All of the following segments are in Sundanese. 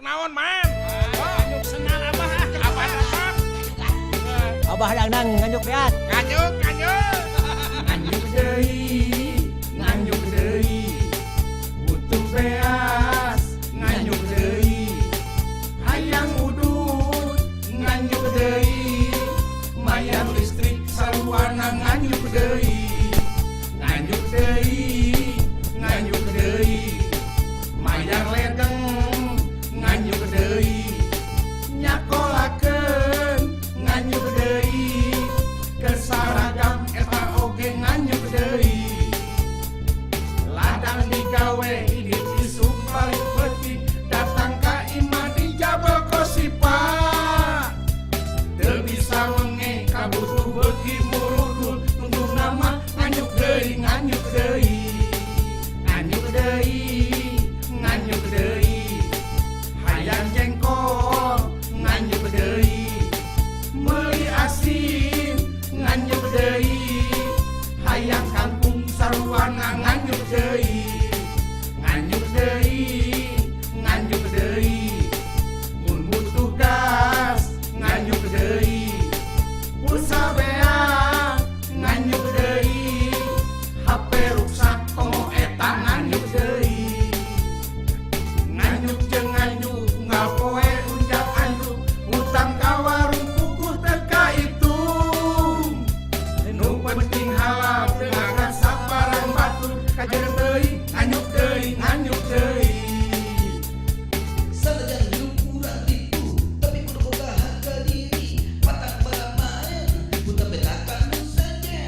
naon, Man? Nganjuk sendal Abah ah. Abah datang. Abah dangdang nganjuk beas. Nganjuk, nganjuk. Nganjuk deui, nganjuk deui. Butuh beas, nganjuk deui. Hayang udud, nganjuk deui. Mayar listrik saruana nganjuk deui. Nganjuk deui, nganjuk deui. Mayar ledeng, nganjuk deui. Nyakolakeun, nganjuk deui. Keur saragam eta oge nganjuk deui. Ladang digawe hidit isuk balik peuting, datang ka imah dijabel kosipa. Teu bisa menge kabutuh beuki murudul, tungtungna mah nganjuk deui, nganjuk deui. Nganjuk deui, nganjuk deui. Hayang jengkol, nganjuk deui. Meuli asin, nganjuk deui. Hayang kangkung saruana nganjuk deui. Nganjuk deui, nganjuk deui. Mun butuh gas, nganjuk deui. Pulsa beak, nganjuk deui. HP ruksak komo eta nganjuk deui. Nganjuk jeung nganjuk unggal poe unjak anjuk, utang ka warung puguh teu kaitung. Nu penting halal teu ngagasap barang batur, kajeun teuing nganjuk deui, nganjuk deui. Sanajan hirup urang tipu, tapi kudu boga harga diri. Pantang baramaen, putar betakan nu saja.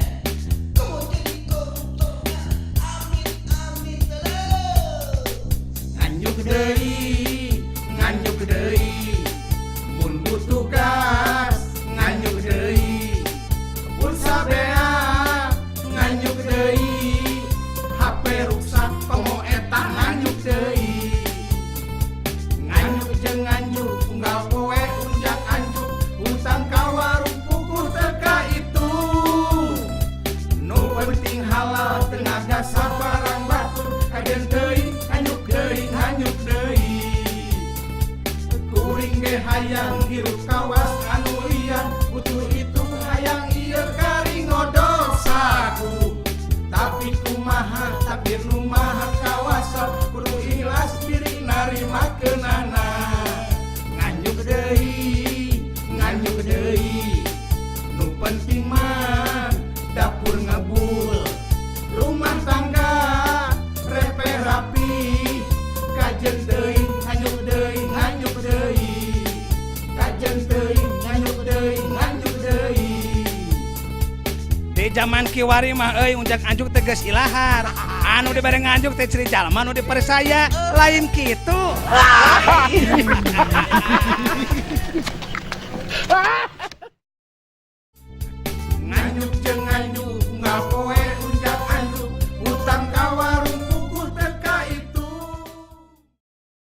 Komo jadi koruptorna, amit amit leuh. Nganjuk deui, nganjuk deui. Mun butuh gas, nganjuk deui. Pulsa beak, nganjuk deui. HP ruksak komo eta nganjuk deui. Nganjuk jeung nganjuk unggal poe unjak anjuk, utang ka warung puguh teu kaitung. Nu penting halal teu ngagasap barang batur, kajeun teuing nganjuk deui, nganjuk deui. Kuring ge hayang hirup kawas anu lian, butuh itu hayang ieu karingodol saku. Tapi kumaha takdir nu maha kawasa, kudu ikhlas diri narimakeunana. Nganjuk deui, nganjuk deui. Nu penting mah dapur ngebul, rumah tangga repe rapi. Kajeun teuing nganjuk deui, nganjuk deui. Kajeun teuing nganjuk deui, nganjuk deui. Di zaman kiwari mah euy, unjak anjuk teh geus ilahar. Anu dibere nganjuk teh ciri jalma nu dipercaya, lain kitu.